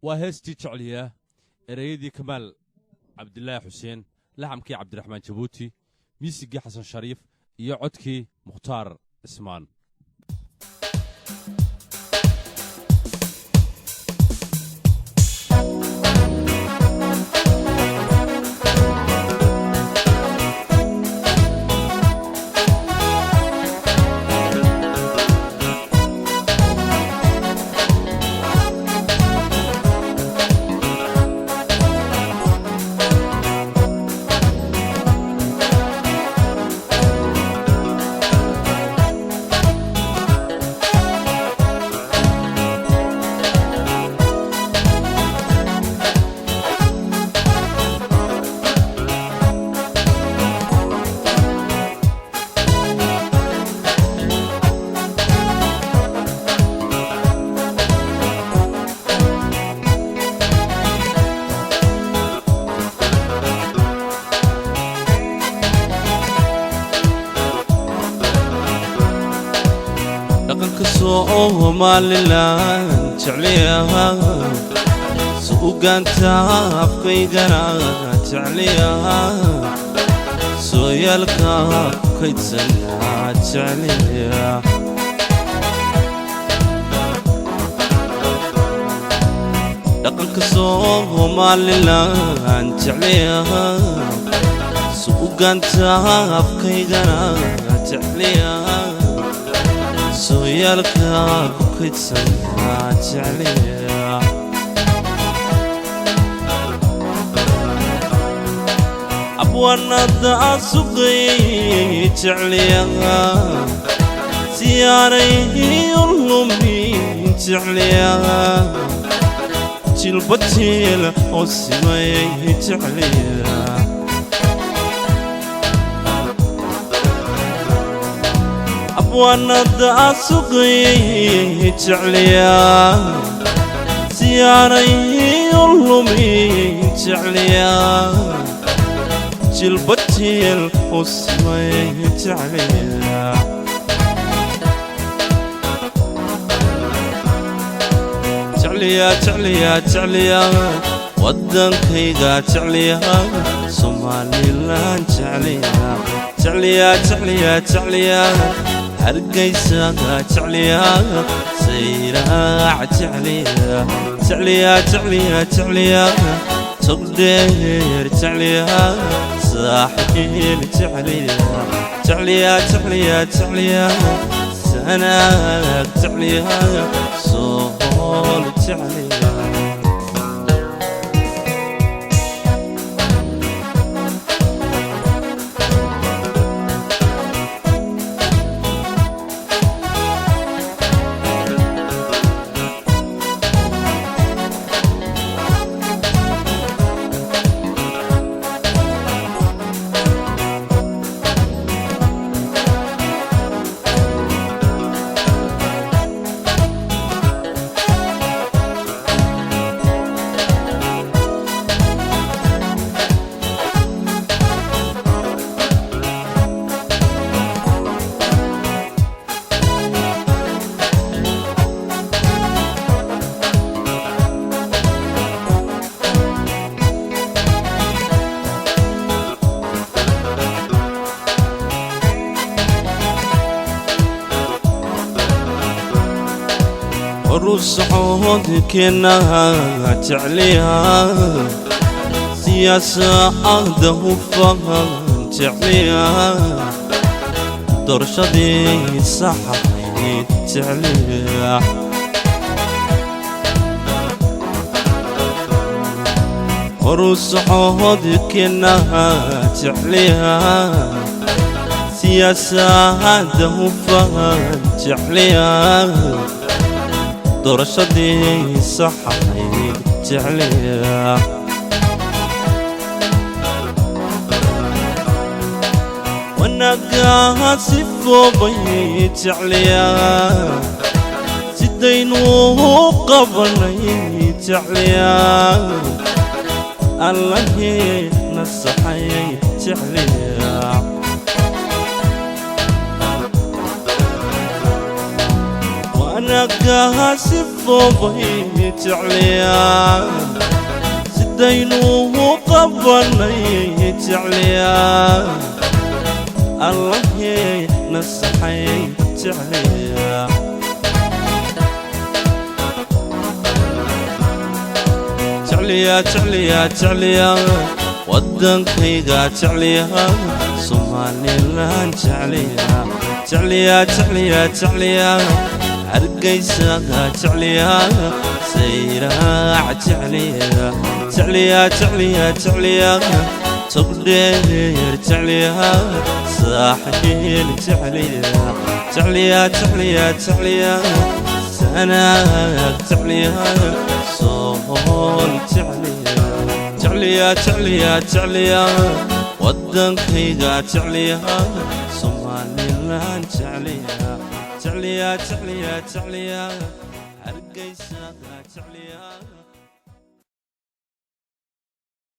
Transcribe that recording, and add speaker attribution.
Speaker 1: Waa heestii Jecliyaa, ereyadii Kamaal Cabdilaahi Xuseen, laxamkii Cabdiraxmaan Jabuuti, miisigii Xasan Shariif iyo codkii Mukhtaar Cismaan.
Speaker 2: Dhaqanka Somalilan jecliyaha, suugaanta afkaygana jecliyaha, sooyaalka kaydsana jecliya. Dhaqanka Somalilan jecliyaha, suugaanta afkaygana jecliyaha, sooyaalka ku kaydsanaa jecliya. Abwaanada suqay jecliya, siyaaray lumin jecliya, jilba jiil oo simayay jecliya. Abwaanada suqay jecliya, siyaaray lumin jecliya, jilba jiil oo simayay jecliya. Jecliya, jecliya, jecliya, waddankayga jecliya, Somalilan jecliya. Jecliya, jecliya, jecliya, Hargeysaga jecliya, Sayraac jecliya. Jecliya, jecliya, jecliya, Togdheer jecliya, Saaxiil jecliya. Jecliya, jecliya, jecliya, Sanaag jecliya, Sool jecliya. Horu socodkeena jecliya, siyaasada hufan jecliya, doorashadii saxahayd jecliya. Horu socodkeena jecliya, siyaasada hufan jecliya, doorashadii saxahayd jecliya. Wanaaggaa sifoobay jecliya, sidaynu qabanay jecliya, Allahii nasaxayay jecliya. Wanagaha sifoobay jecliyaa, sidaynu u qabanay jecliyaa. Allahey nasaxay jecliyaa. Jecliyaa, jecliyaa, jecliyaa, waddankayga jecliyaa, Somalilan jecliyaa. Jecliyaa, jecliyaa, jecliyaa, Hargeysaga jecliyaa, Sayraac jecliyaa. Jecliyaa, jecliyaa, jecliyaa, Togdheer jecliyaa, Saaxiil jecliyaa. Jecliyaa, jecliyaa, jecliyaa, Sanaag jecliyaa, Sool jecliyaa. Jecliyaa, jecliyaa, jecliyaa, waddankayga jecliyaa, Somalilan jecliyaa. Jecliyaa, jecliyaa, jecliyaa, Hargeysaga jecliyaa.